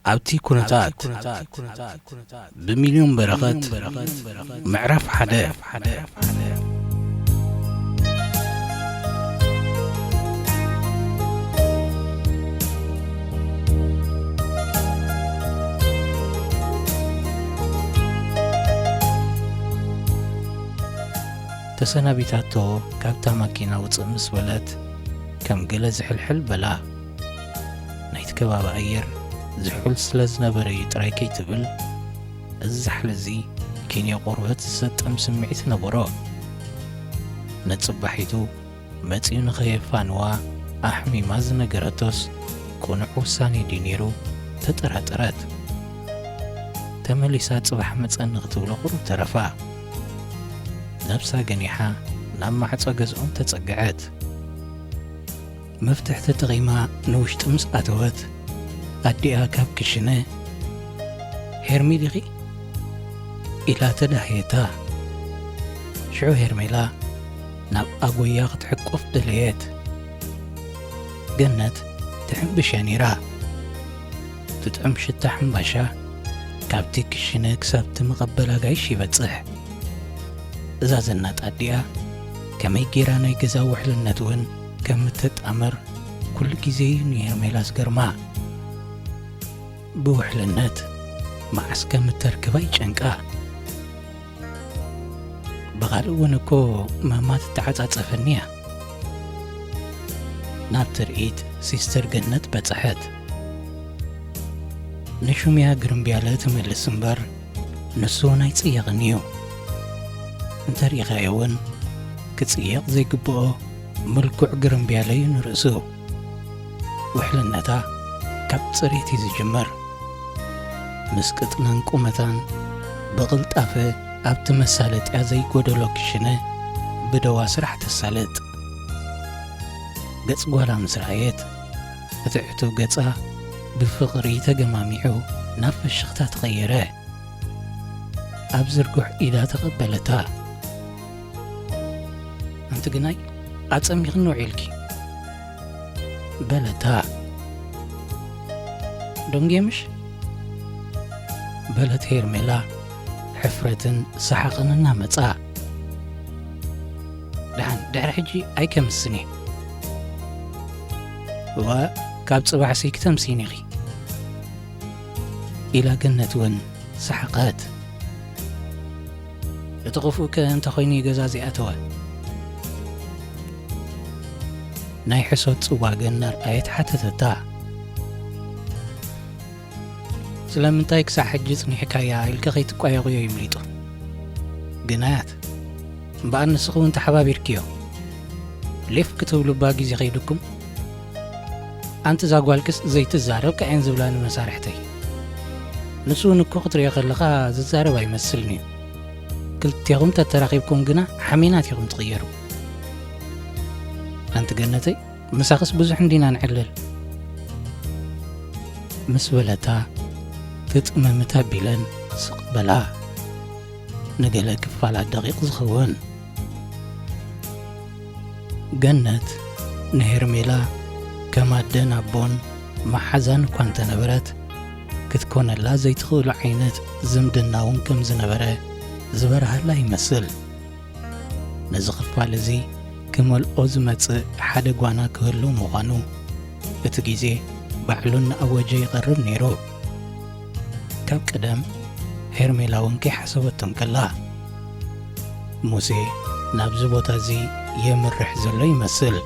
ኣብቲ ኩነታት ብሚልዮን በረኸት ምዕራፍ ሓደ። ተሰናቢታቶ ካብታ ማኪና ውፅእ ምስ በለት፣ ከም ገለ ዝሕልሕል በላ። ናይቲ ከባቢ ኣየር ዝሑል ስለ ዝነበረ እዩ ጥራይ ከይትብል፣ እዚ ዛሕሊ እዚ ኪንዮ ቆርበት ዝሰጥም ስምዒት ነበሮ። ነጽባሒቱ መጺኡ ንኸየፋንዋ ኣሕሚማ ዝነገረቶስ ቅኑዕ ውሳኔ ድዩ ነይሩ? ተጠራጠረት። ተመሊሳ ጽባሕ መጸኒ ክትብሎ ቁሩብ ተረፋ። ነብሳ ገኒሓ ናብ ማዕጾ ገዝኦም ተጸግዐት። መፍትሕ ተጠቒማ ንውሽጢ ምስ ኣተወት፣ ኣዲኣ ካብ ክሽነ፣ "ሄርሚ ዲኺ?" ኢላ ተዳህየታ። ሽዑ ሄርሜላ ናብኣ ጎያ ክትሕቁፍ ደለየት። ገነት ትሕምብሽ እያ ነይራ። ትጥዕም ሽታ ሕምባሻ ካብቲ ክሽነ ክሳብ እቲ መቐበል ኣጋይሽ ይበጽሕ። እዛ ዘናጥ ኣዲኣ ከመይ ጌራ ናይ ገዛ ውሕልነት እውን ከም እትጣመር ኩሉ ግዜ እዩ ንሄርሜላ ዝገርማ። ብውሕልነት መዓስ ከም እተርክባ ይጨንቃ። ብኻልእ እውን እኮ ማማ ትተዓጻጸፈኒ እያ። ናብ ትርኢት ሲስተር ገነት በጽሐት። ንሹምያ ግርምብያለ ትመልስ እምበር፣ ንሱ እውን ኣይጽየቕን እዩ። እንተ ርኢኻዮ እውን፣ ክጽየቕ ዘይግብኦ ምልኩዕ ግርምብያለ እዩ ንርእሱ። ውሕልነታ ካብ ጽሬት እዩ ዝጅምር። ምስ ቅጥናን ቁመታን ብቕልጣፈ ኣብቲ መሳለጥያ ዘይጎደሎ ክሽነ ብደዋ ስራሕ ተሳልጥ። ገጽ ጓላ ምስ ረኣየት፣ እቲ ዕቱብ ገጻ ብፍቕሪ ተገማሚዑ ናብ ፍሽኽታ ተቐየረ። ኣብ ዝርጉሕ ኢዳ ተቐበለታ። "ኣንቲ ግናይ ኣጸሚኽኒ ውዒልኪ?" በለታ። "ደንጉየ ምሽ?" በለት ሄርሜላ፣ ሕፍረትን ሰሓቕን እናመጻ። "ደሓን፣ ድሕሪ ሕጂ ኣይከምስን እየ። እዋ፣ ካብ ጽባሕሲ ክተምስይን ኢኺ?" ኢላ ገነት እውን ሰሓቐት። "እቲ ክፉእ ከ እንተ ኾይኑ ገዛ ዘይኣተወ?" ናይ ሕሶት ጽዋገ እናርኣየት ሓተተታ። "ስለምንታይ ክሳዕ ሕጂ ጽኒሕካያ?" ኢልኪ ከይትቋየቑዮ ይምሊጡ። ግናያት፣ እምበኣር ንስኺ እውን ተሓባቢርክዮ። ሌፍ ክትብሉ እባ ግዜ ከይድኩም። ኣንቲ እዛ ጓልክስ ዘይትዛረብ ከየን ዝብላ ንመሳርሕተይ። ንሱ እውን እኮ ክትሪኦ ከለኻ ዝዛረብ ኣይመስልን እዩ። ክልቴኹም ተተራኺብኩም ግና ሓሜናት ኢኹም ትቕየሩ። ኣንቲ ገነተይ፣ ምሳኽስ ብዙሕ እንዲና ንዕልል። ምስ በለታ፣ ትጥመምት ኣቢለን ስቕ በላ። ንገለ ክፋላት ደቂቕ ዝኸውን። ገነት ንሄርሜላ ከም ኣደን ኣቦን መሓዛን እኳ እንተነበረት፣ ክትኮነላ ዘይትኽእሎ ዓይነት ዝምድና እውን ከም ዝነበረ ዝበርሃላ ይመስል። ነዚ ክፋል እዚ ክመልኦ ዝመጽእ ሓደ ጓና ክህሉ ምዃኑ እቲ ግዜ ባዕሉ እናኣወጀ ይቐርብ ነይሩ። ካብ ቀደም ሄርሜላ እውን ከይሓሰበቶ እንከላ፣ ሙሴ ናብዚ ቦታ እዚ የምርሕ ዘሎ ይመስል።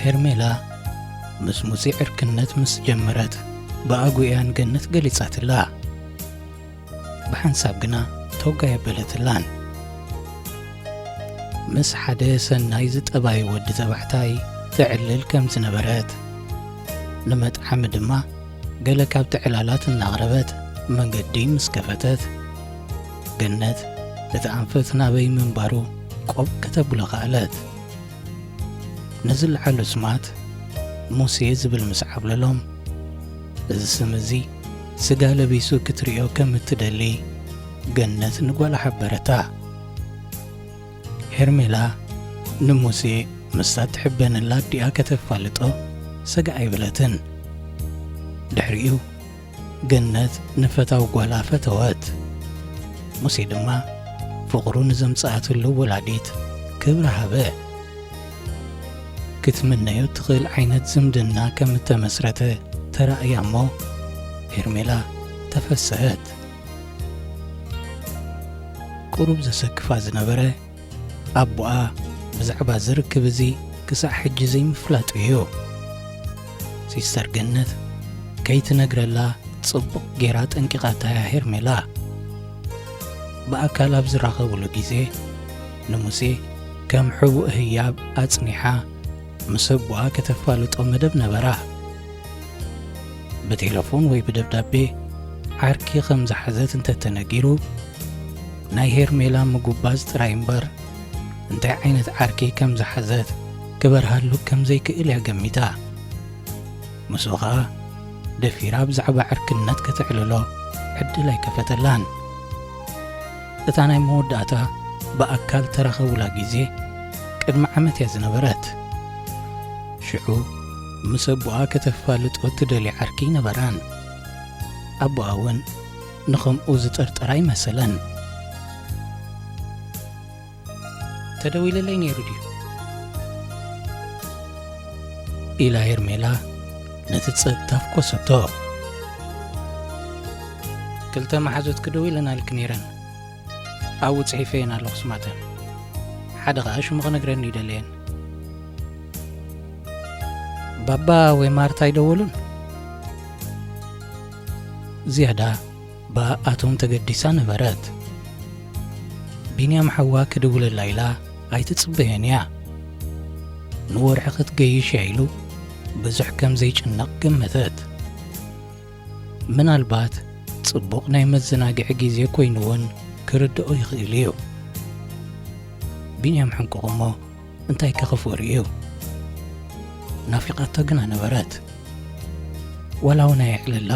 ሄርሜላ ምስ ሙሴ ዕርክነት ምስ ጀመረት፣ ብኣጉያ ንገነት ገሊጻትላ። ብሓንሳብ ግና ተወጋይ ኣበለትላን። ምስ ሓደ ሰናይ ዝጠባዩ ወዲ ተባዕታይ ተዕልል ከም ዝነበረት፣ ንመጥዓሚ ድማ ገለ ካብቲ ዕላላት እናቕረበት መንገዲ ምስ ከፈተት፣ ገነት እቲ ኣንፈት ናበይ ምንባሩ ቆብ ከተብሎ ከኣለት። ንዝለዓሉ ስማት ሙሴ ዝብል ምስ ዓብለሎም፣ እዚ ስም እዚ ስጋ ለቢሱ ክትርእዮ ከም እትደሊ ገነት ንጓላ ሓበረታ። ሄርሜላ ንሙሴ ምስታ ትሕበነላ ኣዲኣ ከተፋልጦ ሰጋእ ኣይበለትን። ድሕሪኡ ገነት ንፈታው ጓላ ፈተወት። ሙሴ ድማ ፍቕሩ ንዘምጽኣትሉ ወላዲት ክብሪ ሃበ። ክትምነዮ እትኽእል ዓይነት ዝምድና ከም እተመስረተ ተራእያ እሞ ሄርሜላ ተፈሰሀት። ቁሩብ ዘሰክፋ ዝነበረ ኣቦኣ ብዛዕባ እዚ ርክብ እዚ ክሳዕ ሕጂ ዘይምፍላጡ እዩ። ሲስተር ገነት ከይትነግረላ ጽቡቕ ጌራ ጠንቂቓታ'ያ ሄርሜላ። ብኣካል ኣብ ዝራኸብሉ ግዜ ንሙሴ ከም ሕቡእ ህያብ ኣጽኒሓ ምስ ኣቦኣ ከተፋልጦ መደብ ነበራ። ብቴለፎን ወይ ብደብዳቤ ዓርኪ ከም ዝሓዘት እንተተነጊሩ፣ ናይ ሄርሜላ ምጉባዝ ጥራይ እምበር እንታይ ዓይነት ዓርኪ ከም ዝሓዘት ክበርሃሉ ከም ዘይክእል እያ ገሚታ። ምስኡ ኸኣ ደፊራ ብዛዕባ ዕርክነት ከተዕልሎ ዕድል ኣይከፈተላን። እታ ናይ መወዳእታ ብኣካል ተራኸቡላ ግዜ ቅድሚ ዓመት እያ ዝነበረት። ሽዑ ምስ ኣቦኣ ከተፋልጦ እትደሊ ዓርኪ ኣይነበራን። ኣቦኣ እውን ንኸምኡ ዝጠርጠራ ኣይመሰለን። "ተደዊሉለይ ነይሩ ድዩ?" ኢላ ሄርሜላ ነቲ ጸጥታ ፍኮሰቶ። "ክልተ መሓዙት ክደዊለናልኪ ነይረን፣ ኣብኡ ጽሒፈየን ኣለኹ ስማተን። ሓደ ኸኣ ሽሙ ክነግረኒ ይደለየን። ባባ ወይ ማርታ ኣይደወሉን?" ዝያዳ ብኣቶም ተገዲሳ ነበረት። ቢንያም ሓዋ ክድውለላ ኢላ ኣይትጽበዮን እያ። ንወርሒ ክትገይሽ እያ ኢሉ ብዙሕ ከም ዘይጭነቕ ገመተት። ምናልባት ጽቡቕ ናይ መዘናግዒ ግዜ ኮይኑ እውን ክርድኦ ይኽእል እዩ። ቢንያም ሕንቁቕ እሞ እንታይ ከኽፍኡ ርእዩ? ናፊቓቶ ግና ነበረት። ዋላ እውን ኣየዕለላ።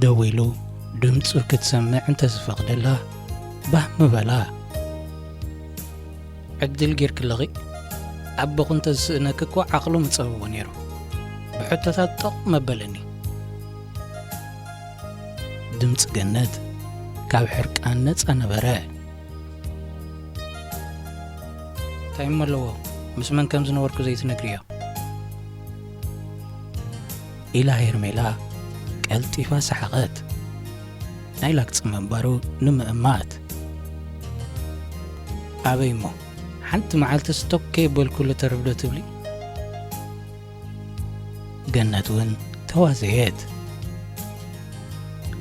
ደዊሉ ድምጹ ክትሰምዕ እንተዝፈቕደላ ባህ ምበላ። "ዕድል ጌርክለኺ፣ ኣቦኹ እንተዝስእነኪ እኮ ዓቕሉ ምጸበቦ ነይሩ። ብሕቶታት ጦቕ መበለኒ።" ድምጺ ገነት ካብ ሕርቃን ነጻ ነበረ። "እንታይ እሞ ኣለዎ፣ ምስ መን ከም ዝነበርኩ ዘይትነግርዮ?" ኢላ ሄርሜላ ቀልጢፋ ሰሓቐት። ናይ ላግጺ ምንባሩ ንምእማት። "ኣበይ እሞ፣ ሓንቲ መዓልቲ ስቶክ ከየበልኩ ልተርፍ ዶ ትብሊ?" ገነት እውን ተዋዘየት።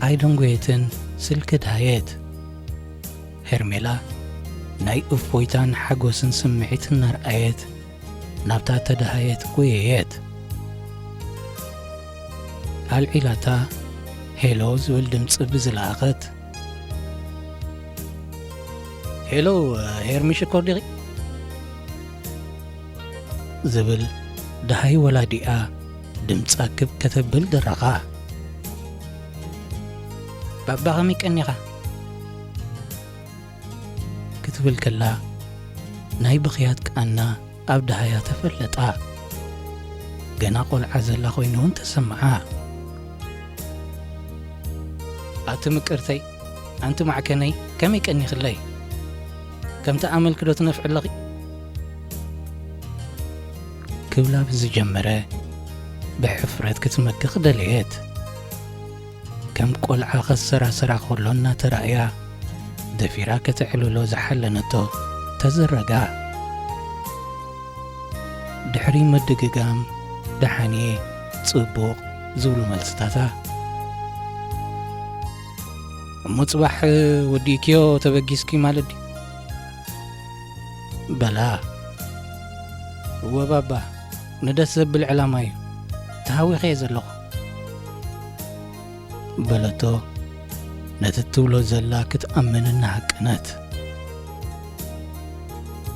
ኣይደንጎየትን፣ ስልኪ ድሃየት። ሄርሜላ ናይ እፎይታን ሓጎስን ስምዒት እናርኣየት ናብታ ተደሃየት ጎየየት። ኣልዒላታ ሄሎ ዝብል ድምፂ ብዝለኣኸት፣ "ሄሎ፣ ሄርሚ ሽኮር ዲኺ?" ዝብል ደሃይ ወላዲኣ ድምጻ ክብ ከተብል ደረኻ። "ባባ ከመይ ቀኒኻ?" ክትብል ከላ ናይ ብኽያት ቃና ኣብ ደሃያ ተፈለጣ። ገና ቆልዓ ዘላ ኮይኑ እውን ተሰምዓ። "ኣቲ ምቅርተይ፣ ኣንቲ ማዕከነይ፣ ከመይ ቀኒኽለይ? ከምቲ ኣመልኪ ዶ ትነፍዒ ኣለኺ?" ክብላ ብዝጀመረ ብሕፍረት ክትመክኽ ደለየት። ከም ቆልዓ ከሰራስራ ከሎ እናተራእያ ደፊራ ከተዕልሎ ዝሓለነቶ ተዘረጋ። ድሕሪ ምድግጋም ደሓን'የ፣ ጽቡቕ ዝብሉ መልስታታ። "እሞ ጽባሕ ወዲእክዮ ተበጊስኪ ማለት ድዩ?" በላ። "እወ ባባ፣ ንደስ ዘብል ዕላማ እዩ። ተሃዊኸ እየ ዘለኹ።" በለቶ፣ ነቲ ትብሎ ዘላ ክትኣምን እናሃቀነት።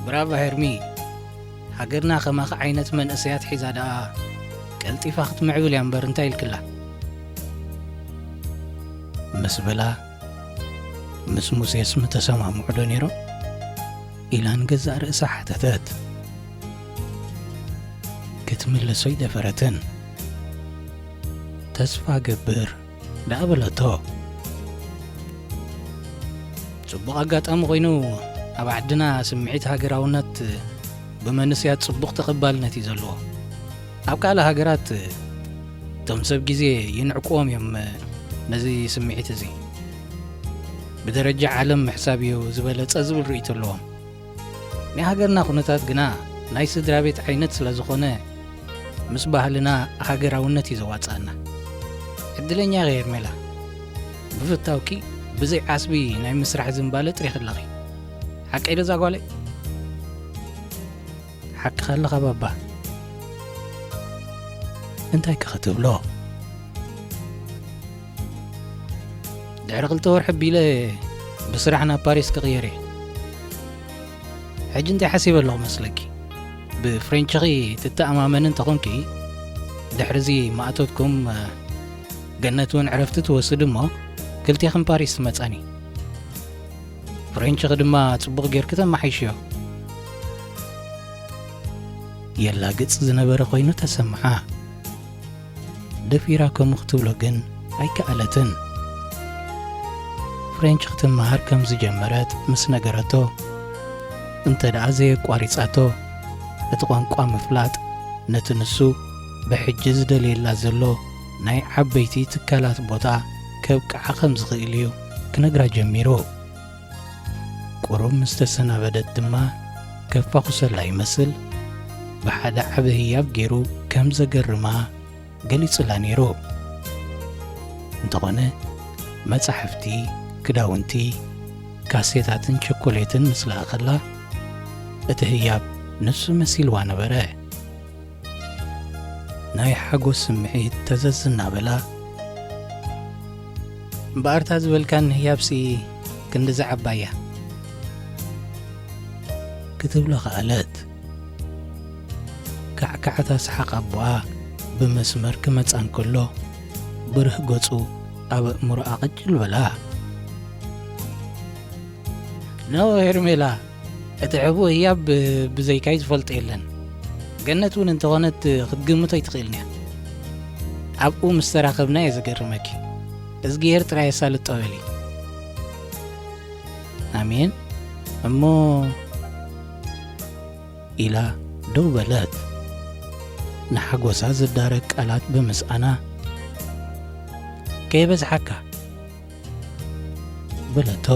"ብራቫ ሄርሚ፣ ሃገርና ከማኺ ዓይነት መንእሰያት ሒዛ ደኣ ቀልጢፋ ክትምዕብል እያ እምበር እንታይ ኢልክላ?" ምስ በላ፣ ምስ ሙሴስ ምተሰማምዑ ዶ ነይሮም? ኢላ ንገዛእ ርእሳ ሓተተት። ክትምልሶ ኣይደፈረትን። ተስፋ ገብር ደኣ በለቶ። ጽቡቕ ኣጋጣሚ ኮይኑ፣ ኣብ ዓድና ስምዒት ሃገራውነት ብመንስያት ጽቡቕ ተቐባልነት እዩ ዘለዎ። ኣብ ካልእ ሃገራት እቶም ሰብ ግዜ ይንዕቅዎም እዮም ነዚ ስምዒት እዚ። ብደረጃ ዓለም ምሕሳብ እዩ ዝበለጸ ዝብል ርእይቶ ኣለዎም። ናይ ሃገርና ኩነታት ግና ናይ ስድራ ቤት ዓይነት ስለ ዝኾነ፣ ምስ ባህልና ሃገራውነት እዩ ዘዋጽኣና። ዕድለኛ ኢኺ ሄርሜላ፣ ብፍታውኪ ብዘይ ዓስቢ ናይ ምስራሕ ዝንባለ ጥሪኺ ኣለኺ። ሓቀይ ዶ እዛ ጓለይ? ሓቅኻ ኣለኻ ባባ። እንታይ ከ ክትብሎ? ድሕሪ ክልተ ወርሒ ኣቢለ ብስራሕ ናብ ፓሪስ ክቕየር እየ። ሕጂ እንታይ ሓሲበ ኣለኹ መስለኪ? ብፍሬንችኺ ትተኣማመኒ እንተኾንኪ፣ ድሕሪዚ ማእቶትኩም፣ ገነት እውን ዕረፍቲ ትወስድ እሞ፣ ክልቴኽን ፓሪስ ትመጻኒ። ፍሬንችኺ ድማ ጽቡቕ ጌርኪ ተመሓይሽዮ። የላግጽ ዝነበረ ኮይኑ ተሰምዓ። ደፊራ ከምኡ ክትብሎ ግን ኣይከኣለትን። ፍሬንች ክትመሃር ከም ዝጀመረት ምስ ነገረቶ፣ እንተ ደኣ ዘየቋሪጻቶ፣ እቲ ቋንቋ ምፍላጥ ነቲ ንሱ ብሕጂ ዝደልየላ ዘሎ ናይ ዓበይቲ ትካላት ቦታ ከብቅዓ ከም ዝኽእል እዩ ክነግራ ጀሚሩ። ቁሩብ ምስ ተሰናበደት ድማ፣ ከፋኹሰላ ይመስል፣ ብሓደ ዓቢ ህያብ ገይሩ ከም ዘገርማ ገሊጹላ ነይሩ። እንተኾነ፣ መጻሕፍቲ፣ ክዳውንቲ፣ ካሴታትን ቸኮሌትን ምስ ለኣኸላ፣ እቲ ህያብ ንሱ መሲልዋ ነበረ። ናይ ሓጎስ ስምዒት ተዘዝ እናበላ፣ "እምበኣርታ ዝበልካኒ ህያብሲ ክንድዚ ዓባያ?" ክትብሎ ከኣለት። ካዕካዕታ ሰሓቕ ኣቦኣ ብመስመር ክመጻ እንከሎ፣ ብርህ ገጹ ኣብ ኣእምሮኣ ቅጭል በላ። "ኖ ሄርሜላ፣ እቲ ሕቡእ ህያብ ብ-፣ ብዘይካይ ዝፈልጦ የለን። ገነት እውን እንተኾነት ክትግምቶ ኣይትኽእልን እያ። ኣብኡ ምስ ተራኸብና እየ ዘገርመኪ። እዝግሄር ጥራይ የሳልጦ በሊ።" "ኣሜን። እሞ" ኢላ ደው በለት። ንሓጎሳ ዝዳረግ ቃላት ብምስኣና፣ "ከይበዝሓካ?" በለቶ።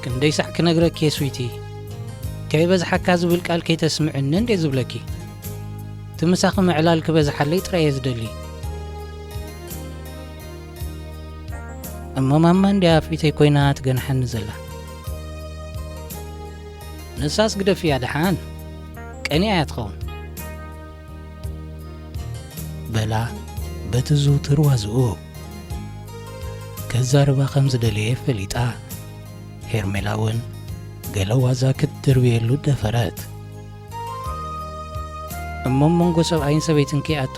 "ክንደይ ሳዕ ክነግረኪ እየ ስዊቲ፣ ከይበዝሓካ ዝብል ቃል ከይተስምዕኒ እንዴ ዝብለኪ? እቲ ምሳኺ ምዕላል ክበዝሓለይ ጥራይ እየ ዝደሊ። እሞ ማማ እንድያ ፊተይ ኮይና ትገንሓኒ ዘላ። ንሳስ ግደፍያ ደሓን፣ ቀኒኣ እያ ትኸውን።" በላ በቲ ዝውትር ዋዝኡ። ከዛርባ ከም ዝደለየ ፈሊጣ፣ ሄርሜላ እውን ገለ ዋዛ ክትድርብየሉ ደፈረት። "እሞ መንጎ ሰብኣይን ሰበይትን ከይኣቱ?"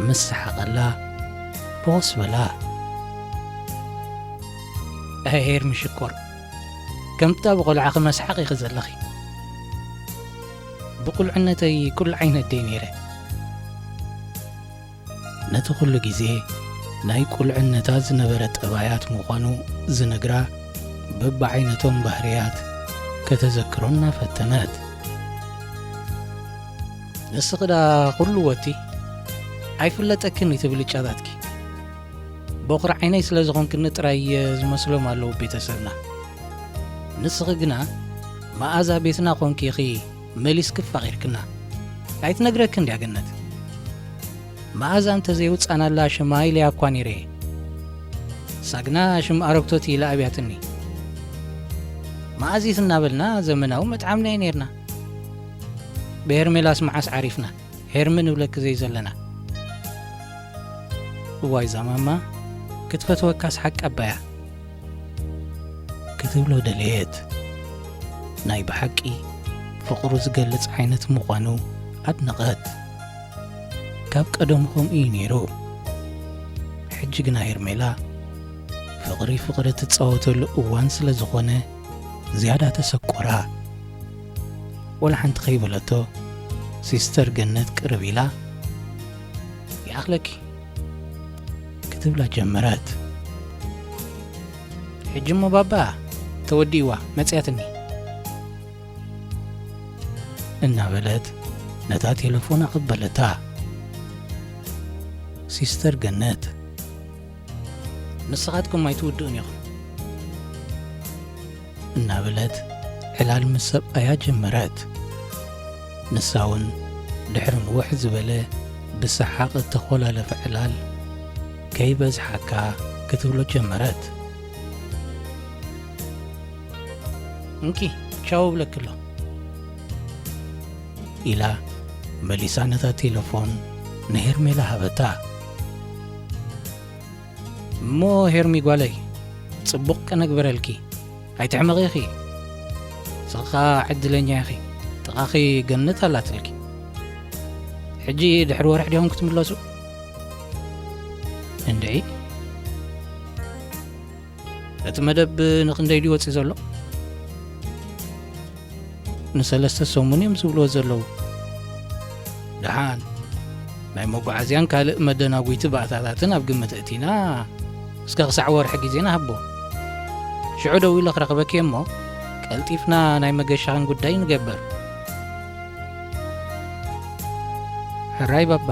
ምስ ሰሓቐላ፣ ቦስ በላ። "ኣይ ሄርሚ ሽኮር፣ ከምታ ብቆልዓኺ መስሓቕ ኢኺ ዘለኺ። ብቁልዕነተይ ኩሉ ዓይነት ደይ ነይረ። ነቲ ኩሉ ግዜ ናይ ቁልዕነታ ዝነበረ ጠባያት ምዃኑ ዝነግራ በብዓይነቶም ባህርያት ከተዘክሮ እናፈተነት። ንስኺ ደኣ ኩሉ ወቲ ኣይፍለጠክን እዩ ትብሊ ጫታትኪ። በኹሪ ዓይነይ ስለ ዝኾንክኒ ጥራይ ዝመስሎም ኣለዉ ቤተሰብና። ንስኺ ግና መኣዛ ቤትና ኮንኪ ኢኺ መሊስኪ ኣፋቒርክና። ኣይትነግረክን ድያ ገነት? መኣዛ እንተ ዘየውጻናላ ሽማ ኢለያ እኳ ነይረ እየ። ሳግና ሽም ኣረግቶት ኢላ ኣብያትኒ። መኣዚት እናበልና ዘመናዊ መጥዓምና እዩ ነይርና። ብሄርሜላስ መዓስ ዓሪፍና? ሄርሚ ንብለኪ ዘይዘለና። እዋይ ዛማማ ክትፈትወካስ ሓቂ ኣባያ ክትብሎ ደለየት። ናይ ብሓቂ ፍቕሩ ዝገልጽ ዓይነት ምዃኑ ኣድነቐት። ካብ ቀደሙ ከምኡ እዩ ነይሩ። ሕጂ ግና ሄርሜላ ፍቕሪ ፍቕሪ ትጻወተሉ እዋን ስለ ዝኾነ ዝያዳ ተሰቆራ። ወላ ሓንቲ ከይበለቶ ሲስተር ገነት ቅርብ ኢላ፣ "ይኣኽለኪ" ክትብላ ጀመረት። "ሕጂ እሞ ባባ ተወዲእዋ መጽያትኒ" እናበለት ነታ ቴሌፎን ኣቐበለታ። ሲስተር ገነት፣ "ንስኻትኩም ኣይትውድኡን ኢኹም" እናበለት ዕላል ምስ ሰብኣያ ጀመረት። ንሳ እውን ድሕሪ ንውሕ ዝበለ ብሰሓቕ እተኾላለፈ ዕላል፣ "ከይበዝሓካ" ክትብሎ ጀመረት። "እንኪ ቻው እብለኪ ኣሎ" ኢላ መሊሳ ነታ ቴሌፎን ንሄርሜላ ሃበታ። "እሞ ሄርሚ ጓለይ፣ ጽቡቕ ከነግበረልኪ፣ ኣይትሕመቒ ኢኺ። ንስኺ ኸኣ ዕድለኛ ኢኺ፣ ጥቓኺ ገነት ኣላትልኪ። ሕጂ ድሕሪ ወርሒ ዲኹም ክትምለሱ?" "እንድዒ፣ እቲ መደብ ንኽንደይ ድዩ ወጺኡ ዘሎ?" "ንሰለስተ ሰሙን እዮም ዝብልዎ ዘለዉ። ደሓን ናይ መጓዓዝያን ካልእ መደናጒቲ ባእታታትን ኣብ ግምት እቲና፣ እስከ ክሳዕ ወርሒ ግዜ ንሃቦ። ሽዑ ደዊለ ክረኽበኪ እየ እሞ፣ ቀልጢፍና ናይ መገሻኽን ጉዳይ ንገበር." "ሕራይ ባባ፣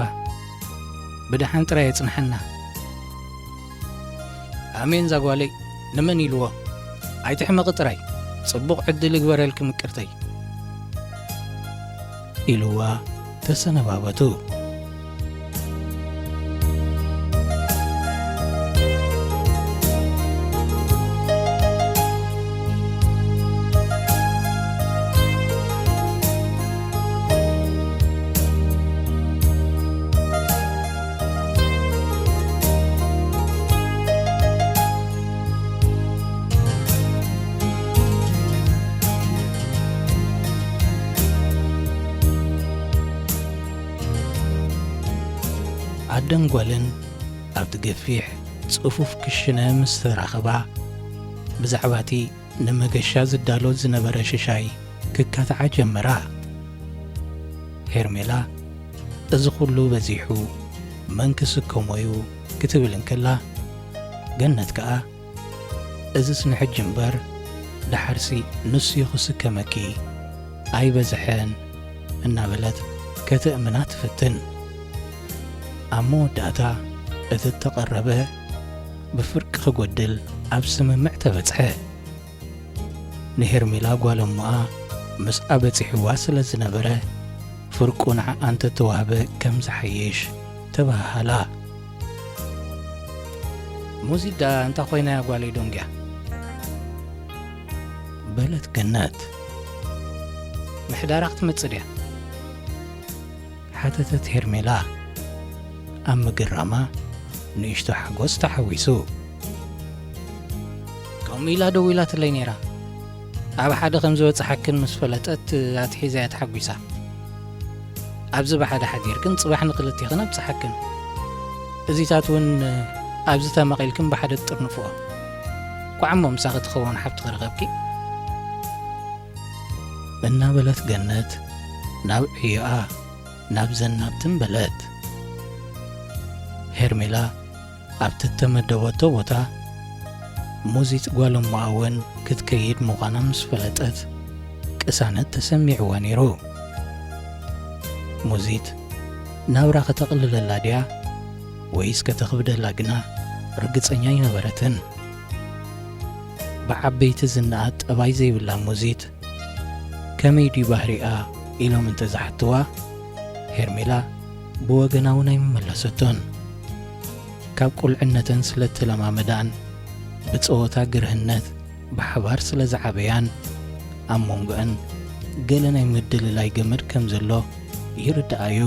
ብደሓን ጥራይ የጽንሓና።" "ኣሜን ዛጓለይ፣ ንመን ኢልዎ? ኣይትሕመቒ ጥራይ፣ ጽቡቕ ዕድል ይግበረልኪ ምቅርተይ" ኢልዋ ተሰነባበቱ። ኣደን ጓልን ኣብቲ ገፊሕ ጽፉፍ ክሽነ ምስ ተራኸባ፣ ብዛዕባ እቲ ንመገሻ ዝዳሎ ዝነበረ ሽሻይ ክካትዓ ጀመራ። ሄርሜላ፣ "እዚ ኹሉ በዚሑ መን ክስከሞ'ዩ?" ክትብል እንከላ፣ ገነት ከኣ፣ "እዝስ ንሕጂ እምበር፣ ደሓርሲ ንሱ'ዩ ክስከመኪ፣ ኣይበዝሐን" እናበለት ከተእምና ትፍትን። ኣብ መወዳእታ፣ እቲ እተቐረበ ብፍርቂ ክጎድል ኣብ ስምምዕ ተበጽሐ። ንሄርሜላ ጓል እሞኣ ምስኣ በጺሕዋ ስለ ዝነበረ፣ ፍርቁ ንዓኣ እንተተዋህበ ከም ዝሓይሽ ተባሃሃላ። "ሙዚት ደኣ እንታ ኮይና እያ ጓለይ ዶንግያ?" በለት ገነት። "ምሕዳራ ክትመጽእ ድያ?" ሓተተት ሄርሜላ። ኣብ ምግራማ ንእሽቶ ሓጎስ ተሓዊሱ። "ከምኡ ኢላ ደዊላትለይ ነይራ። ኣብ ሓደ ከም ዝበጽሓክን ምስ ፈለጠት ኣትሒዛ እያ ተሓጒሳ። ኣብዚ ብሓደ ሓዲርክን ጽባሕ ንክልቴኽን ኣብጽሓክን። እዚታት እውን ኣብዚ ተመቒልክን ብሓደ ትጥርንፍኦ። ኳዕ እሞ ምሳኺ ትኸውን ሓብትኺ ረኸብኪ?" እናበለት ገነት ናብ ዕዮኣ ናብ ዘናብ ትም በለት። ሄርሜላ ኣብቲ እተመደበቶ ቦታ ሙዚት ጓል እሞኣ እውን ክትከይድ ምዃና ምስ ፈለጠት ቅሳነት ተሰሚዕዋ ነይሩ። ሙዚት ናብራ ከተቕልለላ ድያ ወይስ ከተኽብደላ ግና ርግጸኛ ኣይነበረትን። ብዓበይቲ ዝነኣድ ጠባይ ዘይብላ ሙዚት ከመይ ድዩ ባህሪኣ ኢሎም እንተ ዝሓትዋ፣ ሄርሜላ ብወገና እውን ኣይመለሰቶን። ካብ ቁልዕነተን ስለ እተለማመዳን ብጸወታ ግርህነት ብሓባር ስለ ዝዓበያን፣ ኣብ መንጎአን ገለ ናይ ምድልላይ ገመድ ከም ዘሎ ይርድኣ'ዩ።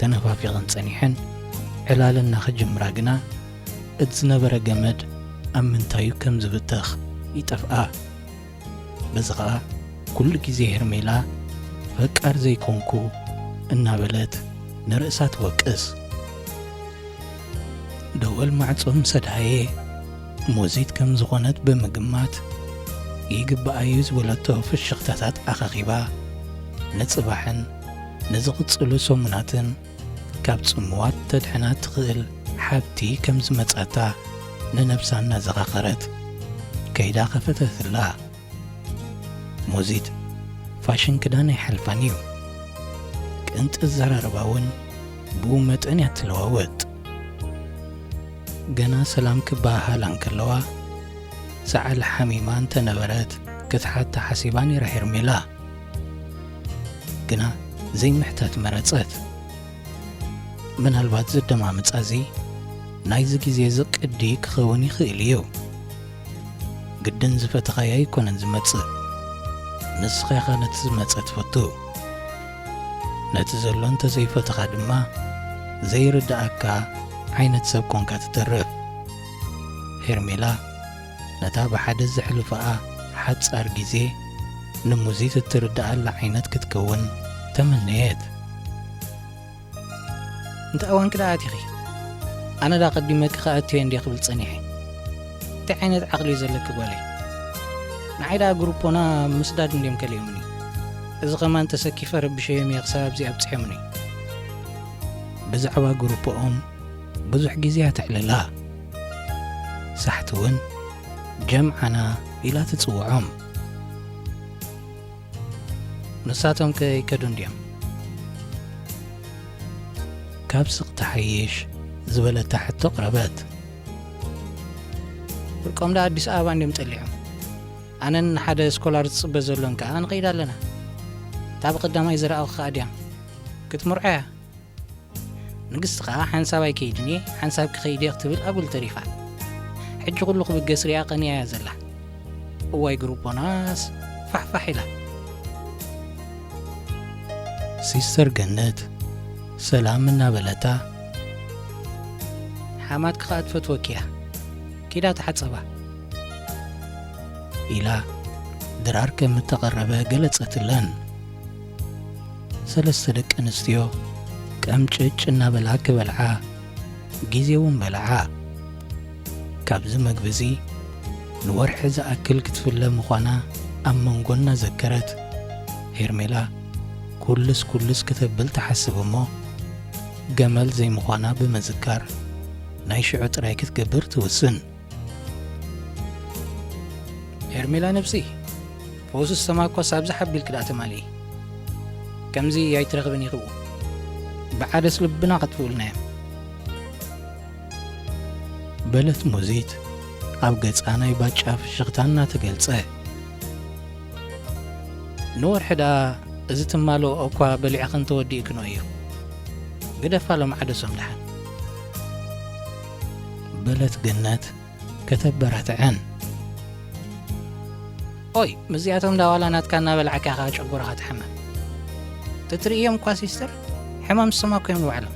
ተነፋፊቐን ጸኒሐን ዕላለን እናኸጀምራ ግና፣ እቲ ዝነበረ ገመድ ኣብ ምንታዩ ከም ዝብተኽ ይጠፍኣ። በዚ ኸኣ ኩሉ ግዜ ሄርሜላ ፈቃር ዘይኮንኩ እናበለት ንርእሳ ትወቅስ። ደወል ማዕጾ ምስ ኣድሃየ፣ ሙዚት ከም ዝኾነት ብምግማት፣ ይግብኣዩ ዝበለቶ ፍሽኽታታት ኣኻኺባ፣ ንጽባሕን ንዝቕጽሉ ሰሙናትን ካብ ጽምዋት ተድሕና ትኽእል ሓብቲ ከም ዝመጻታ ንነብሳ እናዘኻኸረት ከይዳ ከፈተትላ። ሙዚት ፋሽን ክዳን ኣይሓልፋን እዩ። ቅንጢ ኣዘራርባ እውን ብኡ መጠን እያ ትለዋወጥ። ገና ሰላም ክበሃሃላ እንከለዋ፣ ሰዓል ሓሚማ እንተነበረት ክትሓታ ሓሲባ ነይራ ሄርሜላ። ግና ዘይምሕታት መረጸት። ምናልባት ዘደማምጻ እዚ ናይዚ ግዜ እዚ ቅዲ ክኸውን ይኽእል እዩ። ግድን ዝፈተኻዮ ኣይኮነን ዝመጽእ። ንስኻ ኢኻ ነቲ ዝመጸ ትፈቱ። ነቲ ዘሎ እንተዘይፈተኻ ድማ ዘይርድኣካ ዓይነት ሰብ ኮንካ ትተርፍ። ሄርሜላ ነታ ብሓደ ዘሕልፋኣ ሓጻር ግዜ ንሙዚት እትርድኣላ ዓይነት ክትከውን ተመነየት። እንተ እዋንኪ ደኣ ኣቲኺ፣ ኣነ ደኣ ቀዲመኪ ክኣቱ እየ እንድየ ክብል ጸኒሐ። እንታይ ዓይነት ዓቕሊ እዩ ዘለኪ ጓለይ? ንዓይ ደኣ ግሩፖና ምስዳድ እንድዮም ከሊኦምኒ። እዚ ኸማን ተሰኪፈ ረቢሸዮም እየ ክሳብ ኣብዚ ኣብጺሖምኒ። ብዛዕባ ግሩፖኦም ብዙሕ ግዜ እያ ተዕልላ። ሳሕቲ እውን ጀምዓና ኢላ ትጽውዖም። ንሳቶም ከ ይከዱ እንድዮም? ካብ ስቕ ትሓይሽ ዝበለታ ሕቶ ቅረበት። ፍርቆም ደኣ ኣዲስ ኣበባ እንድዮም ጠሊዖም። ኣነን ሓደ ስኮላር ዝጽበ ዘሎን ከኣ ንኸይድ ኣለና። እታ ብቐዳማይ ዝረኣኹ ከኣ ድያም ክትምርዖ እያ። ንግስቲ ከኣ ሓንሳብ ኣይከይድን እየ፣ ሓንሳብ ክኸይድ እየ ክትብል ኣጉል ተሪፋ። ሕጂ ኩሉ ክብገስ ሪኣ ቀንያ እያ ዘላ። እዋይ ግሩፖናስ ፋሕፋሕ ኢላ። ሲስተር ገነት ሰላም እናበለታ፣ ሓማትኪ ከኣ ትፈትወኪ እያ፣ ኪዳ ተሓጸባ። ኢላ ድራር ከም እተቐረበ ገለጸትለን። ሰለስተ ደቂ ኣንስትዮ ቀምጭጭ እናበላ ክበልዓ፣ ግዜ እውን በልዓ። ካብዚ መግቢ እዚ ንወርሒ ዝኣክል ክትፍለ ምዃና ኣብ መንጎ እናዘከረት፣ ሄርሜላ ኩልስ ኩልስ ክተብል ትሓስብ እሞ፣ ገመል ዘይምዃና ብምዝካር፣ ናይ ሽዑ ጥራይ ክትገብር ትውስን። ሄርሜላ ነብሲ፣ ፈውሲ ዝተማኮስ ኣብዚ ሓቢልኪ ደኣ ተማልኢ። ከምዚ ኣይትረኽብን ኢኺ ብኡ። ብዓደስ ልብና ከጥፍኡልና እዮም። በለት ሙዚት ኣብ ገጻ ናይ ባጫ ፍሽኽታ እናተገልጸ። ንወርሒ ደኣ እዚ ትማልኦ እኳ በሊዕኺ እንተወዲእክኖ እዩ። ግደፋ ሎም ዓደሶም ደሓን። በለት ገነት ከተበራትዐን። ኦይ፣ ምስዚኣቶም ዳ ዋላ ናትካ እናበላዕካ ኢኻ ጨጎራኻ ትሕመም። ትትርእዮም እኳ ሲስተር፣ ሕማም ዝሰማኮ እዮም ንባዕሎም።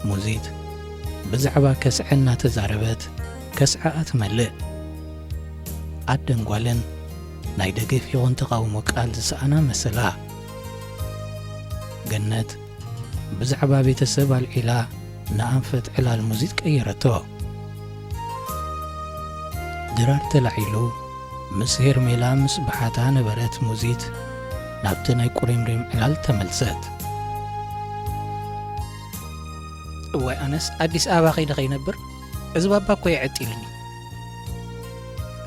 ሙዚት ብዛዕባ ከስዐ እናተዛረበት ከስዐኣ ትመልእ። ኣደን ጓልን ናይ ደገፍ ይኹን ተቓውሞ ቃል ዝሰኣና መሰላ። ገነት ብዛዕባ ቤተሰብ ኣልዒላ ንኣንፈት ዕላል ሙዚት ቀየረቶ። ድራር ተላዒሉ ምስ ሄርሜላ ምስ ብሓታ ነበረት ሙዚት ናብቲ ናይ ቁሪምሪም ዕላል ተመልሰት። እዋይ ኣነስ ኣዲስ ኣበባ ከይደ ከይነብር እዚ ባባ እኮ የዐጢሉኒ።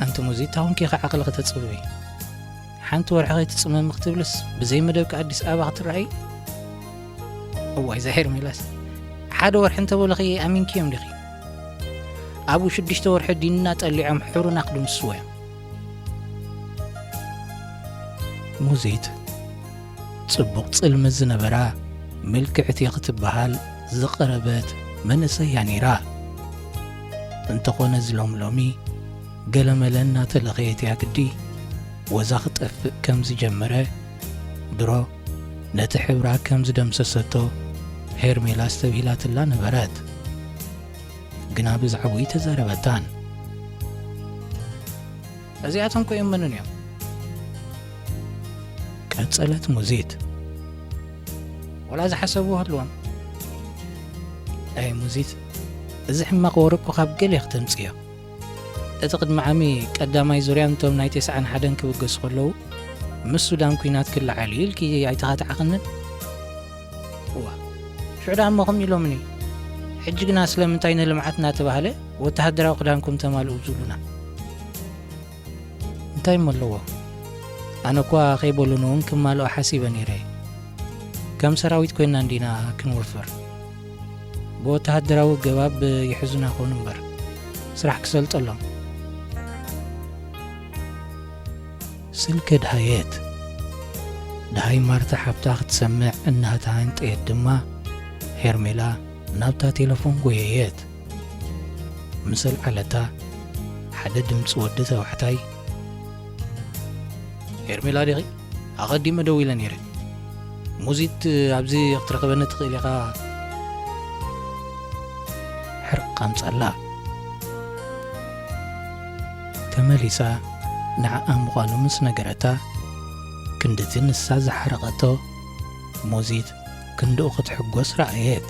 ኣንቲ ሙዚት ታውን ኬኻ ዓቕሊ ከተጽብቢ። ሓንቲ ወርሒ ከይትጽመሚ ክትብልስ ብዘይ መደብኪ ኣዲስ ኣበባ ክትረኣይ? እዋይ እዛ ሄርሜላስ ሓደ ወርሒ እንተበሉኺ ኣሚንክዮም ዲኺ? ኣብኡ ሽዱሽተ ወርሒ ዲንና ጠሊዖም ሕሩና ክድምስስዎ እዮም። ሙዚት ጽቡቕ ጽልሚ ዝነበራ ምልክዕቲ ክትበሃል ዝቐረበት መንእሰይ እያ ነይራ። እንተኾነ እዚ ሎሚ ሎሚ ገለመለ እናተለኸየት እያ ግዲ ወዛ ክጠፍእ ከም ዝጀመረ ድሮ ነቲ ሕብራ ከም ዝደምሰሰቶ ሄርሜላ ኣስተብሂላትላ ነበረት። ግና ብዛዕባኡ ተዛረበታን። እዚኣቶም ኮ እዮም መንን እዮም? ቀጸለት ሙዚት። ቆልዓ ዝሓሰብዎ ኣለዎም። ኣይ ሙዚት፣ እዚ ሕማቕ ወረ እኮ ካብ ገለ ክትምጽዮ። እቲ ቅድሚ ዓሚ ቀዳማይ ዙርያ ነቶም ናይ ተስዓን ሓደን ክብገሱ ከለዉ፣ ምስ ሱዳን ኲናት ክለዓል እዩ ኢልኪ ኣይተኻትዓኽንን? እዋ፣ ሽዑ ደኣ እሞ ከምኡ ኢሎምኒ። ሕጂ ግና ስለምንታይ ንልምዓት እናተባህለ ወተሃደራዊ ክዳንኩም ተማልኡ ዝብሉና? እንታይ እሞ ኣለዎ? ኣነ እኳ ከይበሉኒ እውን ክማልኦ ሓሲበ ነይረ። ከም ሰራዊት ኮይና እንዲና ክንወፍር። ብወተሃደራዊ ኣገባብ ይሕዙና ኾኑ እምበር፣ ስራሕ ክሰልጠሎም። ስልከ ድሃየት። ድሃይ ማርታ ሓብታ ክትሰምዕ እናሃተሃንጠየት ድማ፣ ሄርሜላ ናብታ ቴሌፎን ጎየየት። ምስ ኣልዓለታ፣ ሓደ ድምፂ ወዲ ተባዕታይ፣ "ሄርሜላ ዲኺ? ኣቐዲመ ደዊለ ነይረ። ሙዚት ኣብዚ ክትረኽበኒ ትኽእል ኢኻ?" ሕርቕ ኣምጻላ። ተመሊሳ ንዓኣ ምዃኑ ምስ ነገረታ፣ ክንድቲ ንሳ ዝሓረቐቶ ሙዚት ክንድኡ ክትሕጎስ ረኣየት።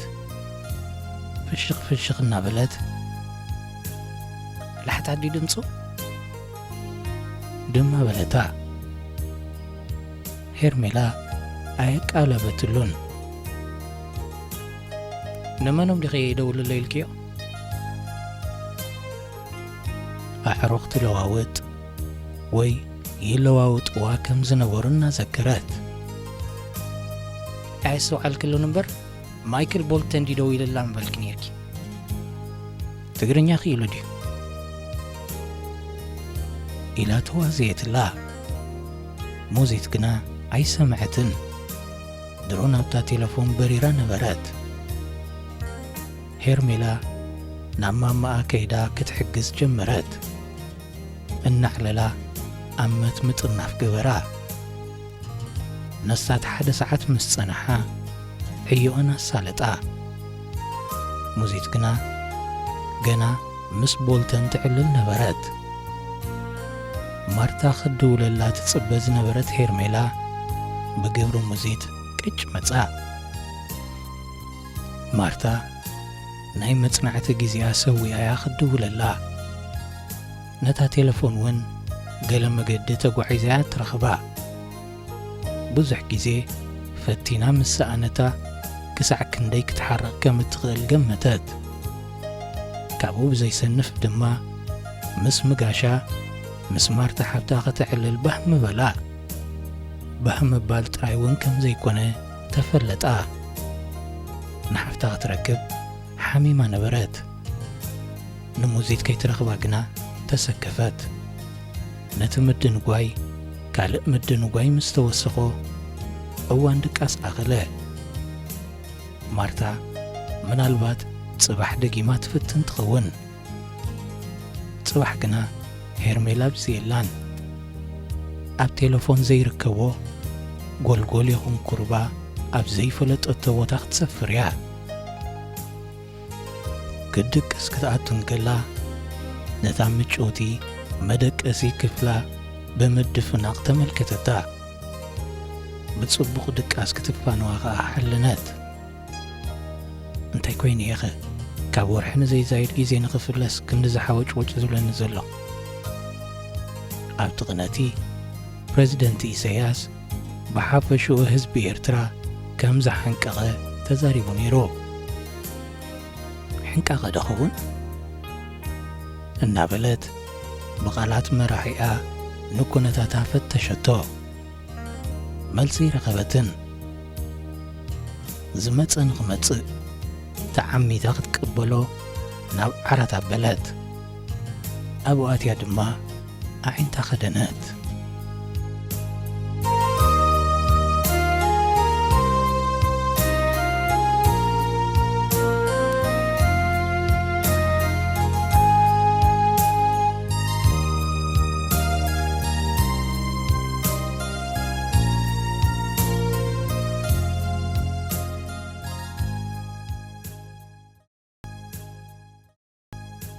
ፍሽኽ ፍሽኽ እናበለት፣ "ላሕታ ድዩ ድምፁ?" ድማ በለታ። ሄርሜላ ኣየቃለበትሉን። "ንመኖም ዲኺ ደውልለይ ኢልክዮ?" ኣዕሩኽ ትለዋውጥ ወይ ይለዋውጥዋ ከም ዝነበሩ እናዘከረት፣ "ኣየስተውዓልክሉን እምበር፣ ማይክል ቦልተን ድዩ ደዊልላ ምበልኪ ነይርኪ? ትግርኛ ክኢሉ ድዩ?" ኢላ ተዋዘየትላ። ሙዚት ግና ኣይሰምዐትን። ድሮ ናብታ ቴሌፎን በሪራ ነበረት። ሄርሜላ ናብ ማማኣ ከይዳ ክትሕግዝ ጀመረት። እናዕለላ ኣብ መት ምጥርናፍ ገበራ። ነሳት ሓደ ሰዓት ምስ ጸንሓ፣ ዕዮኣን ኣሳለጣ። ሙዚት ግና ገና ምስ ቦልተን ትዕልል ነበረት። ማርታ ክትድውለላ ትጽበ ዝነበረት ሄርሜላ፣ ብግብሪ ሙዚት ቅጭ መጻ። ማርታ ናይ መጽናዕቲ ግዜኣ ሰዊኣያ ክትድውለላ። ነታ ቴሌፎን እውን ገለ መገዲ ተጓዒዛያ ትረኽባ። ብዙሕ ግዜ ፈቲና ምስ ሰኣነታ፣ ክሳዕ ክንደይ ክትሓርቕ ከም እትኽእል ገመተት። ካብኡ ብዘይሰንፍ ድማ፣ ምስ ምጋሻ፣ ምስ ማርታ ሓብታ ከተዕልል ባህ ምበላ። ባህ ምባል ጥራይ እውን ከም ዘይኮነ ተፈለጣ። ንሓፍታ ክትረክብ ሓሚማ ነበረት። ንሙዚት ከይትረኽባ ግና ተሰከፈት። ነቲ ምድንጓይ ካልእ ምድንጓይ ምስ ተወሰኾ፣ እዋን ድቃስ ኣኸለ። ማርታ ምናልባት ጽባሕ ደጊማ ትፍትን ትኸውን። ጽባሕ ግና ሄርሜላ ኣብዚ የላን። ኣብ ቴሌፎን ዘይርከቦ ጎልጎል ይኹን ኩርባ ኣብ ዘይፈለጠቶ ቦታ ክትሰፍር እያ። ክትድቅስ ክትኣቱ እንከላ፣ ነታ ምጭውቲ መደቀሲ ክፍላ ብምድፍናቕ ተመልከተታ። ብጽቡቕ ድቃስ ክትፋነዋ ኸኣ ሓለነት። "እንታይ ኮይኑ እየኸ ካብ ወርሒ ንዘይዛይድ ግዜ ንኽፍለስ ክንዲ ዝሓወጭወጭ ዝብለኒ ዘሎ?" ኣብቲ ቅነቲ፣ ፕረዚደንት ኢሳያስ ብሓፈሽኡ ህዝቢ ኤርትራ ከም ዝሓንቀቐ ተዛሪቡ ነይሩ። "ሕንቃቐ ዶ ኸውን?" እናበለት ብቓላት መራሒኣ ንኩነታታ ፈተሸቶ። መልሲ ረኸበትን። ዝመጸ ንኽመጽእ ተዓሚታ ክትቅበሎ ናብ ዓራት ኣበለት። ኣብኡ ኣትያ ድማ ኣዒንታ ከደነት።